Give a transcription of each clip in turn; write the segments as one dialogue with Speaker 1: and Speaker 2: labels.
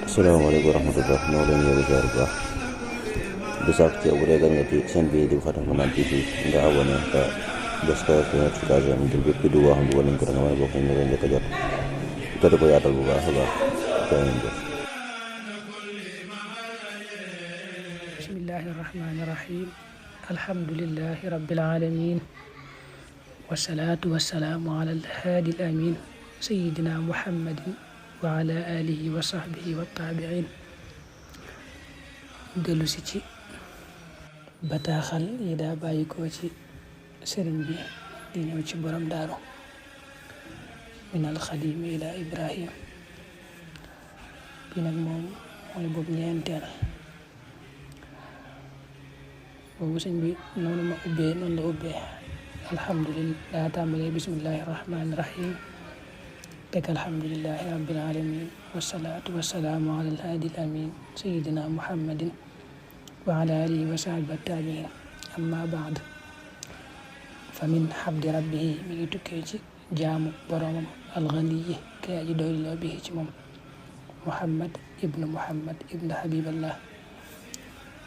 Speaker 1: Assalamualaikum warahmatullahi wabarakatuh. Bisa ci bu dee nga ci seen bi di Fatah Manan TV nga abonné te bés ko notification ngir bépp vidéo boo xam ne dugal nañ ko da nga mën a bokk ñu leen njëkk a jot te di ko yaatal bu baax a baax
Speaker 2: bismillahi rahmani rahim alhamdulillahi rabbil alamin wassalatu wassalamu ala alhadi alamin sayyidina muhammadin wa ala alihi wa sahbihi wa tabi'in dellu si ci bataaxal yi daa bàyyi ko ci sëriñ bi di ñëw ci borom daaru min alxadim ila ibrahim bi nag moom mooy boobu ñeenteel boobu sëñ bi noonu ma ubbee noonu la ubbee alhamdulillah daa tàmbalee bismillahi rahmani rahim teg alhamdulillahi rabbil alamin wassalatu wassalamu ala alhadi alamin sayyidina muhammadin wa ala alihi wa sahbihi tabi'in amma ba'd fa min habdi rabbihi mi ngi tukkee ci jaamu boromam alghaniyi kay aji doyloo bi ci moom muhammad ibnu habiballah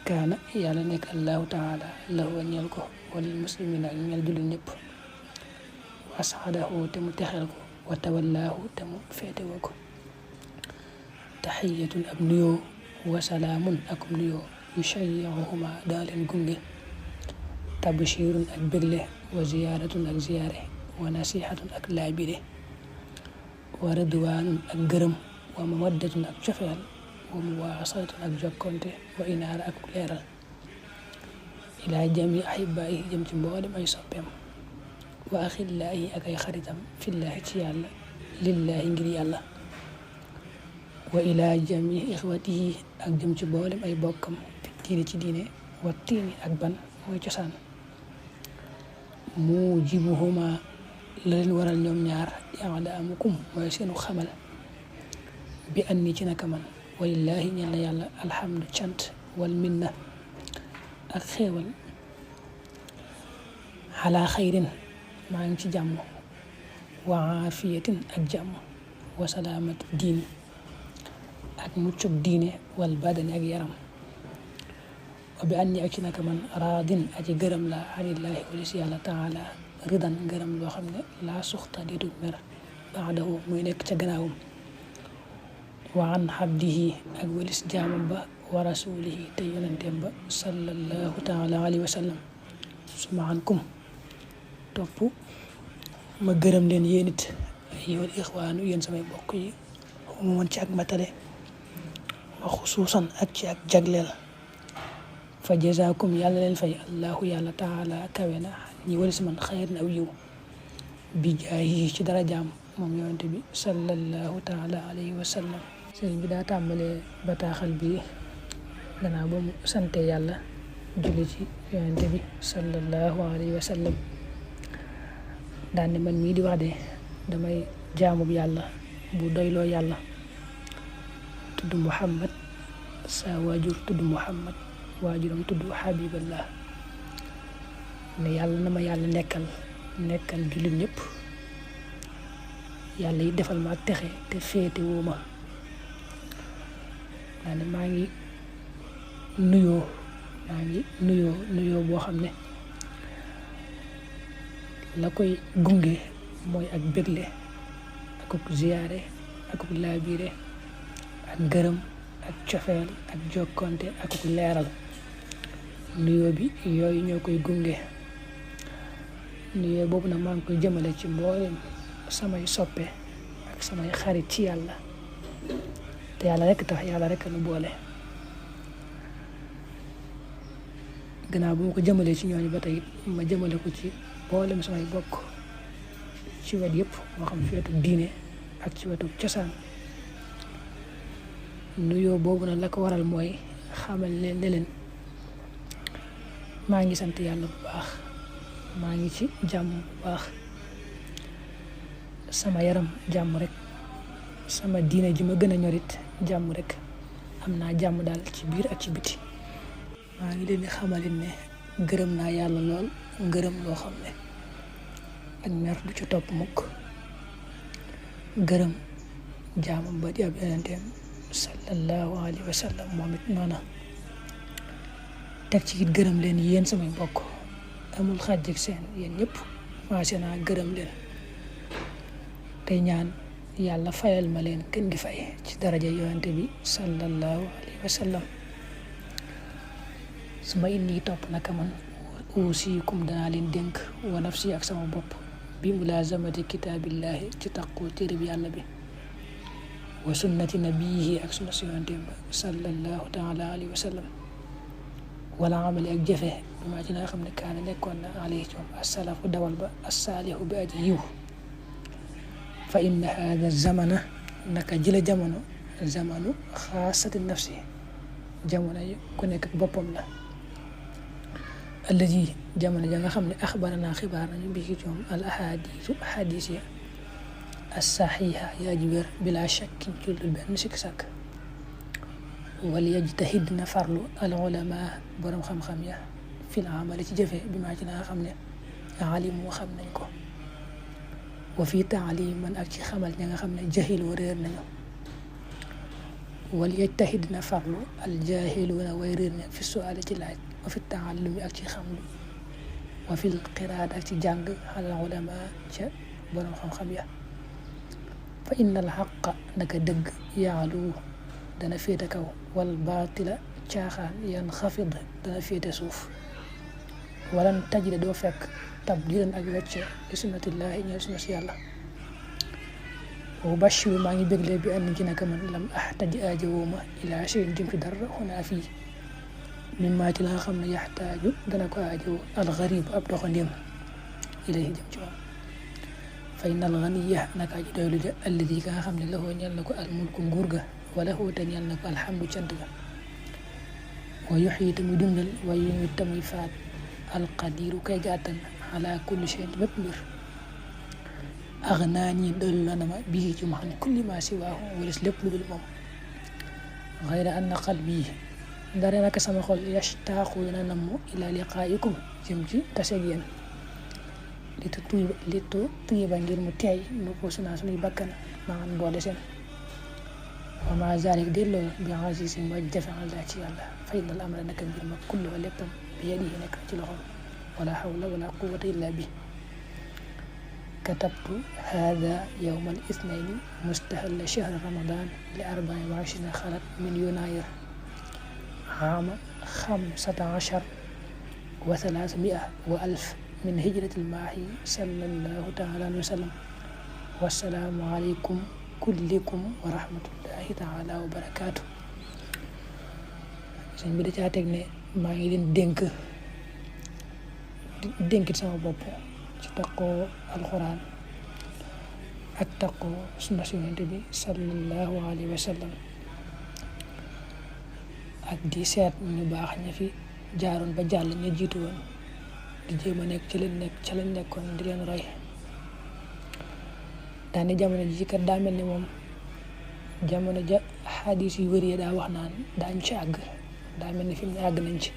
Speaker 2: kaana yàlla nekk allahu taala lahu ñeel ko walil muslimina ñeel jullit ñëpp wasadahu te mu texel ko wa tawallaahu te mu féetewoo ko taxiyatun ab nuyoo wa salaamun akum nuyoo yushayyi'uhuma daa leen gunge tabshirun ak bégle wa ziyaaratun ak ziyaare wa nasihatun ak laabire wa ridwaanun ak gërëm wa mawaddatun ak cofeel wa muwaasalatun ak jokkonte wa inaara ak leeral ilaa jami ahibaayi jëm ci mboolem ay soppeem wa axillaahi ak ay xaritam fillaahi ci yàlla lillaahi ngir yàlla wa ilaa jami ixwatihi ak jëm ci mboolem ay bokkam diine ci diine wa tiini ak ban mooy cosaan mujibuhuma la leen waral ñoom ñaar i'laamukum mooy seenu xamal bi anni ci naka man walillaahi ñeel na yàlla alhamdu cant wal minna ak xéewal ala xayrin maa ngi ci jàmm wa aafiyatin ak jàmm wa salaamat diin ak muccug diine wal badani ak yaram wa bi an ñi ak ci naka man raadin aji gërëm la alillaahi walis yàlla taala ridan gërëm loo xam ne laa suxta diitu mer baadahu muy nekk ca gannaawam wa an xabdihi ak walis jaamam ba wa rasulihi te yonenteem ba sallallahu taala alayhi wa sallam suma ankum topp ma gërëm leen yéen it ayyuhal ixwaanu yéen samay bokk yi mu mën ci ak matale wa xusuusan ak ci ak jagleel fa jazaakum yàlla leen fay allahu yàlla taala kawe na ñi walis man xayr na aw yiw bi jaahi ci darajaam moom yonente bi sallallahu taala alayhi wa sallam sëriñ bi daa tàmbalee bataaxal bi gannaaw ba mu sante yàlla julli ci yonente bi sallallahu alayhi wa sallam daan ne man mii di wax de damay jaamub yàlla bu doyloo yàlla tudd muhammad sa waajur tudd muhammad waajuram tudd habiballah ne yàlla na ma yàlla nekkal jullit ñëpp yàlla yi defal ma ak texe te féete woo ma daa ne maa ngi nuyoo boo xam ne la koy gunge mooy ak bégle akuk ziyaare akuk laabire ak gërëm ak cofeel ak jokkonte akuk leeral nuyoo bi yooyu ñoo koy gunge nuyoo boobu nag maa ngi koy jëmale ci mboolem samay soppe ak samay xarit ci yàlla te yàlla rekk tax yàlla rekk nu boole gannaaw bu ma ko jëmalee ci ñooñu ba tey ma jëmale ko ci mboolem samay bokk ci wet yëpp moo xam ci wetu diine ak ci wetu cosaan nuyoo boobu nag la ko waral mooy xamal leen ne leen maa ngi sant yàlla bu baax maa ngi ci jàmm bu baax sama yaram jàmm rek sama diine ji ma gën a ñorit jàmm rek am naa jàmm daal ci biir ak ci biti maa ngi leen di xamalin ne gërëm naa yàlla lool ngërëm loo xam ne ak mer du ci topp mukk gërëm jaamam ba di ab yonenteem sallallahu alayhi wa sallam moom it noona teg ci it gërëm leen yéen samay mbokk amul xàjj ak seen yéen ñëpp maase naa gërëm leen tey ñaan yàlla fayal ma leen gën gi fay ci daraja yonente bi sallallahu alayhi wa sallam su ma inni topp naka man uusikum danaa leen dénk wa nafsi ak sama bopp bi mulazamati kitaabillahi ci taqoo téere bi yàlla bi wa sunnati nabiyihi ak sunna si yonenteem ba sallallahu taala alayhi wa sallam wala amali ak jëfe bi maa ci nga xam ne kaana nekkoon na alayhi ci moom asalafu dawal ba assaalihu bi aji yiw fa inna hada zamana naka jële jamono zamanu xaasati nafsi jamono yi ku nekk ak boppam la alladi jamono ja nga xam ne axbarana xibaar nañu bi ci moom al ahadis ya as-saxiixa yaa ji wér bila shakkin ci lu benn sikk sàkk wal yajtahid na farlu al ulama borom xam-xam ya fil amali ci jëfe bi maa ci naa xam ne alimu xam nañ ko wa fi taalim man ak ci xamal ña nga xam ne jahiloo réer nañu wal yajtahid na farlu al jahiluuna way réer ne fi suaali ci laaj wa fi taallumi ak ci xamlu wa fil qiraat ak ci jàng al ulama ca borom xam-xam ya fa innal xaqa naka dëgg yaalu dana féete kaw wal baatila caaxaan yan xafid dana féete suuf walan tajida doo fekk tabdilan ak wecce li sunnatillahi ñeel sunna si yàlla wa bashiru maa ngi bégle bi ànd ci naka man lam axtaj aajowuma ila shay'in jëm ci dara xunaa fii mimmaa ci la nga xam ne yaxtaaju dana ko aajow alxarib ab doxandéem ilayhi jëm ci moom fa innal ganiya naka aji doylu ja alladi ka nga xam ne laxoo ñeel na ko almulku nguur ga wala xóote ñeel na ko alhamdu cant ga wa yuxyi te muy dundal wa yumiit te muy faat alqadiru kay gàttan ala kulli shay'in bépp mbir aghnaa ñi doylu la na ma bii ci ma xam kulli ma siwaahu walis lépp lu dul moom xayra anna qalbi dara naka sama xol yashtaaxu dana namm ila liqaa'ikum jëm ci taseeg yéen li tu tuyiba ngir mu teey nu ko sunaa sunuy bakkan maan boole seen wa ma zalik de loolu bi asiisin mooy jafe Allah ci yàlla fa innal amra naka mbir ma kullu léppam bi yadihi nekk ci loxoom wala hawla wala quwwata illa bi katabtu hada yawma al ithnayni mustahalla shahr ramadan li 24 xalat min yunayir عام 15 و300 وألف من هجرة الماحي صلى الله تعالى عليه وسلم والسلام عليكم كلكم ورحمة الله تعالى وبركاته sëñ bi da caa teg ne maa ngi leen dénkit sama bopp ci taqoo alxuraan ak taqoo sunna si Yonent bi sallallahu alayhi wa sallam ak di seet ñu baax ña fi jaaroon ba jàll ña jiitu woon di jéem a nekk ci lañ nekkoon di leen roy daane jamono ji kat daa mel ni moom jamono ja xadis yu wëri daa wax naan daañ ci àgg daa mel ni fi mu ne àgg nañ ci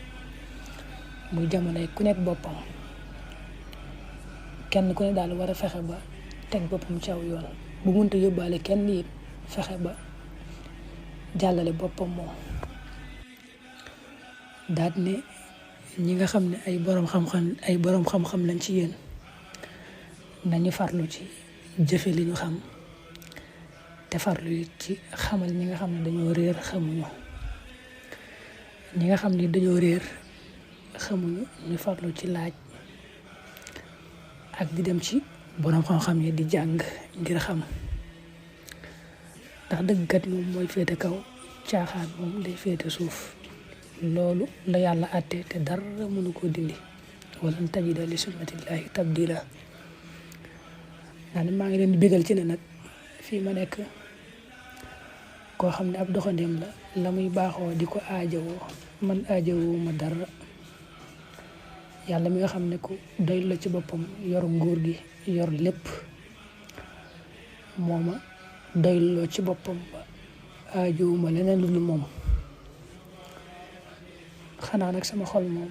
Speaker 2: muy jamonoy ku nekk boppam kenn ku ne daal war a fexe ba teg boppam ci aw yoon bu munta yóbbaale kenn it fexe ba jàllale boppam moom daat ne ñi nga xam ne ay boroom xam-xam lañ ci yéen nañu farlu ci jëfe li ñu xam te farlu it ci xamal ñi nga xam ne dañoo réer xamuñu ñi nga xam ne dañoo réer xamuñu ñu farlu ci laaj ak di dem ci boroom xam-xam yi di jàng ngir xam ndax dëggkat moom mooy féete kaw caaxaan moom day féete suuf loolu la yàlla àtte te dara mënu koo dindi walan tajida li sunnatillahi tabdila daa ne maa ngi leen di bégal ci ne nag fii ma nekk koo xam ne ab doxandeem la muy baaxoo di ko aajowoo man aajowoo ma dara yàlla mi nga xam ne ku doy la ci boppam yor nguur gi yor lépp mooma doyloo ci boppam aajowuma leneen lu dul moom xanaa nag sama xol moom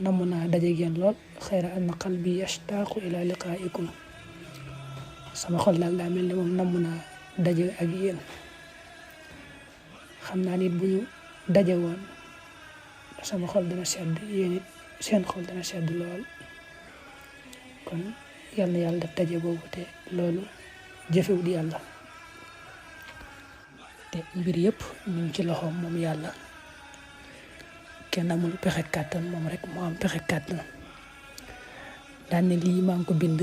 Speaker 2: namm naa daje geen lool xayra anna qalbi yashtaqu ila liqaa'ikum sama xol daal daa mel ni moom namm naa daje ak yéen xam naa nit bu ñu daje woon sama xol dana sedd, yéen it seen xol dana sedd lool. kon yal na yàlla def daje boobu te loolu jëfewul yàlla te mbir yëpp ñu ngi ci loxoom moom yàlla. kenn amul pexe kàttan, moom rek moo am pexe kàttan. daan ne lii maa ngi ko bind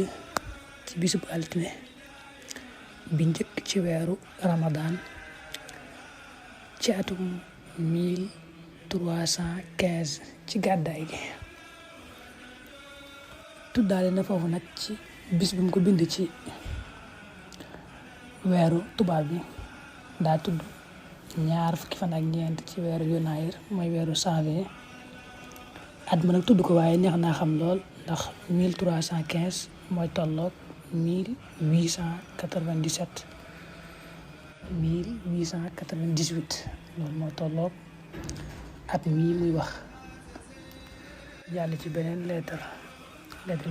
Speaker 2: ci bisub altine bi njëkk ci weeru Ramadan ci atum 1315 ci gàddaay gi. tuddaale na foofu nag ci bis bi mu ko bind ci weeru tubaab bi daa tudd 20 fan ak ñeent ci weeru Yunaayir mooy weeru janvier. at ma nag tudd ko waaye neex naa xam lool ndax 1315 mooy tolloog 1897 loolu moo tolloog at mii muy wax. jàll ci beneen lettre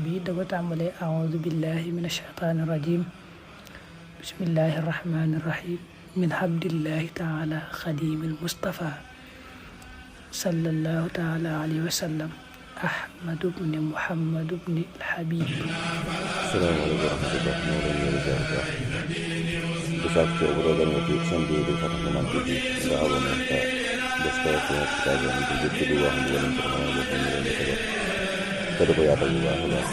Speaker 2: bi da ko tàmbalee a'uudu billahi min ashaytaani rajim bismillahi rahmani rahim min habdillahi taala xadimil mustafa sallallahu taala alayhi wa sallam ahmadu bni muhammadu bni alhabib.
Speaker 1: Assalamualaikum warahmatullahi wabarakatuh. Bisa bu dee gan nga ci seen biir di Fatah Mouman TV nga abonné te des ko ci notification bi di vidéo wax ni wala ko mën a bokk ñu leen di ko def te di ko yaatal bu baax a baax.